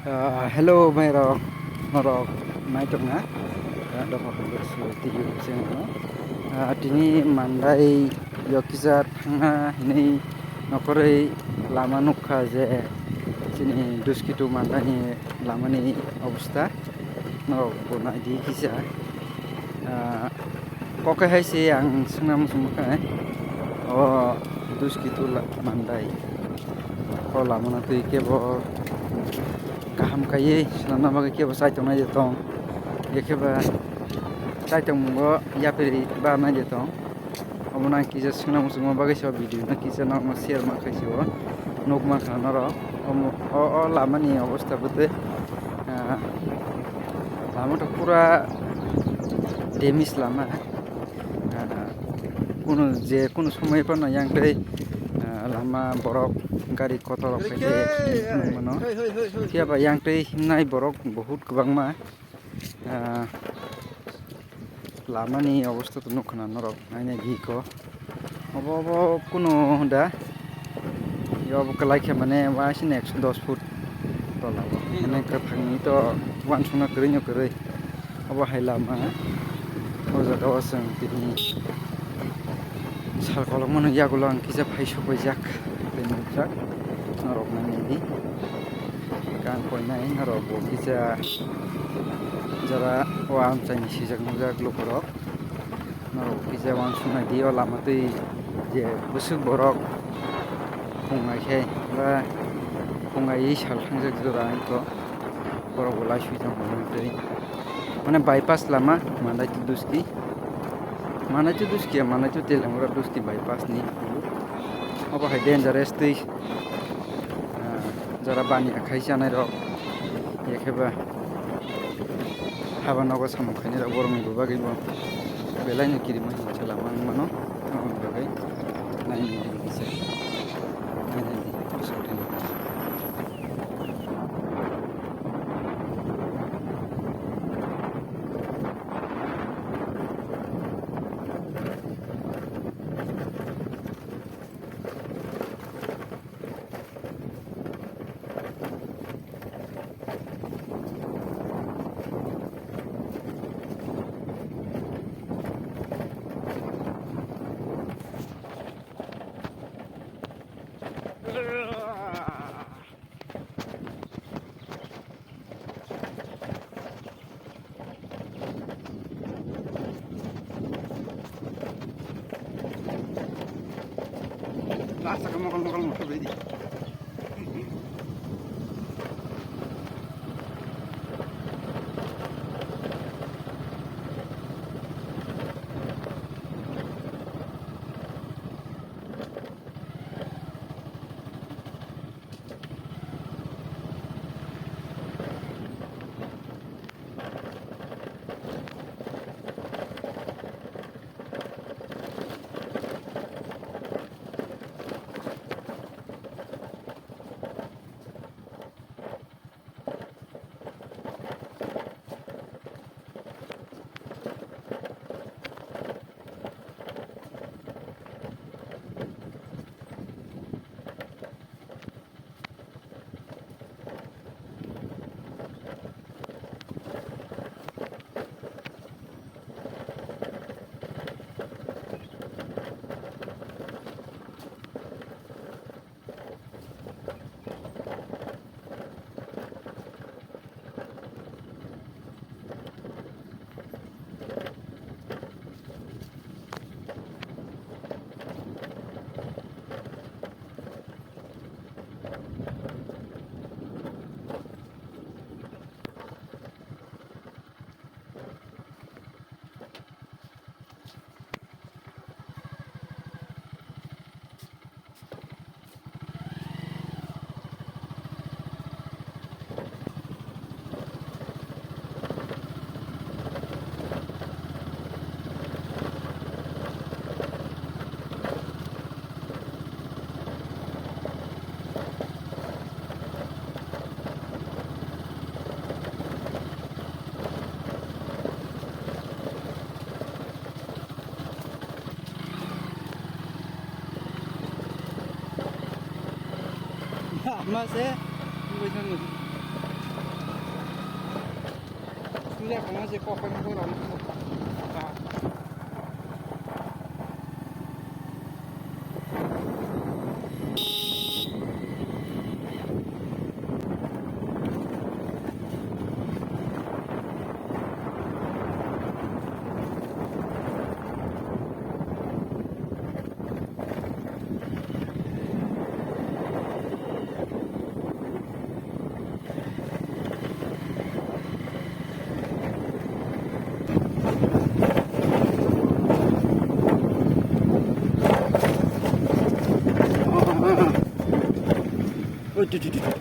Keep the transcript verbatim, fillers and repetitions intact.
Ah, hello, mairok, norok naitokna, ah, dopha kok su tigi se no. Ah, tini mandai yokisa thangna hinui nokoroi lama nukha je chini Duskitu mandaini lamani obostha norok bo naidi kisa. Ah, Kok hai se ang swngna muchung kha, o Duskitu la-, mandai. O lama no twi kebo kaham kaiwi swnamna bagwi kebo chaitok nai de tong. Ekhe ba chaitok mungo yapri ba nai de tong. Omo nang kisa swngna muchungma bagwi se o video no kisa nokno share ma khai se o nuk mankha norok. Omo, o, o lama ni obostha bo tei, ah, lama to pura damage lama. Ah, kunu je kunu somoi phano yang tei, ah, lama borok gari kotor rok khai tei mano. Phiya ba yang tei himnai borok bahut kwbangma. Ah, lama ni obostha to nukha na norok nainai di ko. Obo, obo kunu da. Yo, obo kwlai khe mane waisino ekso dos foot tola o. Mane kwthangni to uansukna kwrwi no kwrwi. Obo hai lama. O jaga o chwng tini sal kolokmano yagulo ang kisa phai sokphaijak. Tei nukjak. Norok nainai di. Kang koinai norok bo kisa jora o amchaini sijak nukjak lukurok. Norok kisa uansuknai di o lama twi je bwswk borok phungnai khe ba phungnaiwi sal thangjak jora wngkha borok bo laiswi tongmani twi. Mane bypass lama Mandaitu Duski, Mandaitu Duski, Mandaitu Telamura Duski bypass ni obo hai dangerous twi. Ah, jora bani akhai chanai rok, ya khe ba haba nogo samung khainai rok borok ni bo bagwi bo belai no kirima hinwi se lama wng mano. Aboni bagwi naini di kisa, naini di kisa. Last time mokol mokol mokol bedi. Ama se Suja khana je kok pai mokol rok. Oi, tu, tu, tu, tu.